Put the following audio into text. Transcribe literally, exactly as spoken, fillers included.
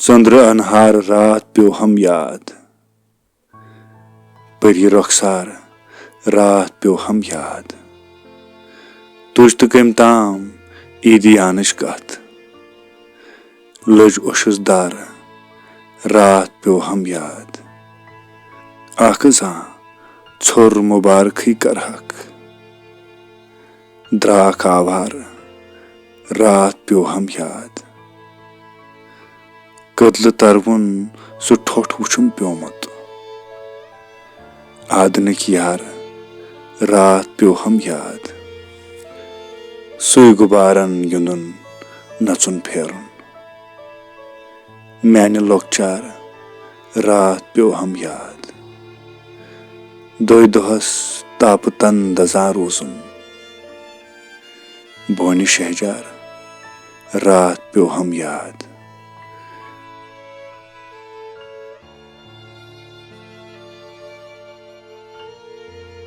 ژٔنٛدرٕ انہار راتھ پیوٚو ہم یاد۔ پٔری رۄخسار راتھ پیوٚو ہم یاد۔ تُج تہٕ کٔمۍ تام عیٖدیانٕچ کتھ۔ لٔج اوشُس دارٕ راتھ پیوٚو ہم یاد۔ اکھ زاں ژھوٚر مُبارکھٕے کرہکھ۔ درٛاکھ آوارٕ راتھ پیوٚو ہم یاد۔ کٔدلہٕ تروُن سُہ ٹھوٚٹھ وُچھُم پیومُت۔ آدنٕکۍ یارٕ راتھ پیوٚو ہم یاد۔ سُے غُبارن گِنٛدُن نژُن پھیرُن۔ میانہِ لۄکچارٕ راتھ پیوٚو ہم یاد۔ دۄہے دۄہس تاپہٕ تن دزان روزُن۔ بونہِ شہجار راتھ پیوٚو ہم یاد۔